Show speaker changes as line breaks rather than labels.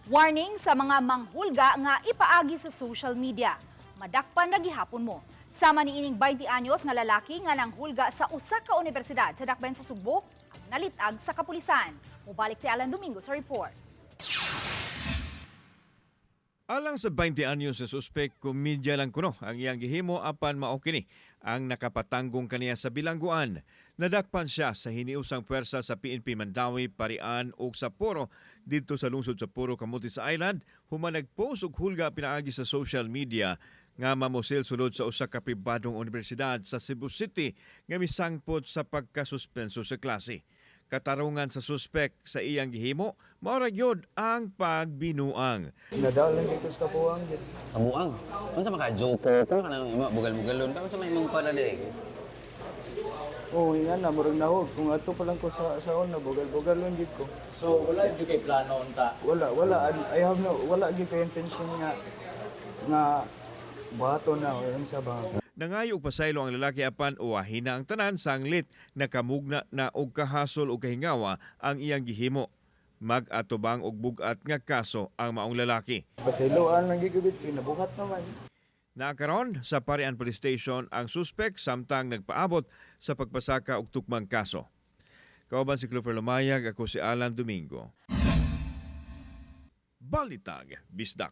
Warning sa mga manghulga nga ipaagi sa social media. Madakpan ra gihapon mo. Sama ni ining 20 anyos nga lalaki nga nanghulga sa usa ka universidad sa Dakbayan sa Sugbo ang nalitag sa kapulisan. Mubalik si Alan Domingo sa report.
Alang sa 20 anyos sa suspek, komedya lang kuno ang iyang gihimo, apan mao kini ang nakapatanggong kaniya sa bilangguan. Nadakpan siya sa hiniusang puwersa sa PNP Mandaue, Parian ug sa Poro didto sa lungsod sa Poro, Camotes Island, human nagpost og hulga pinaagi sa social media nga mamusil sulod sa usa ka pribadong universidad sa Cebu City nga misangpot sa pagkasuspenso sa klase. Katarungan sa suspek sa iyang gihimo, mao ra gyud ang pagbinuang.
Nadala lang ko sa kabuang gid.
Kabuang. Unsa man ka, joker ka, kanang imo bugal-bugalon ka, unsa may imong para di?
Oo, nga na murag nahog kung ato pa lang ko sa una, bugal-bugal lang gid ko.
So wala jud kay plano unta?
Wala, wala, I have no, wala gid kay intention nga bato na o unsa ba.
Nangayo og pasaylo ang lalaki, apan uwahin na ang tanan sanglit nakamugna na og kahasol og kahingawa ang iyang gihimo. Mag-atubang og bugat nga kaso ang maong lalaki.
Pasayloan lang gid ko bit, kinabuhat naman.
Nakaron sa Parian Police Station ang suspek samtang nagpaabot sa pagpasaka og tukmang kaso. Kauban si Clover Lumayag, ako si Alan Domingo. Balitag, Bisdak.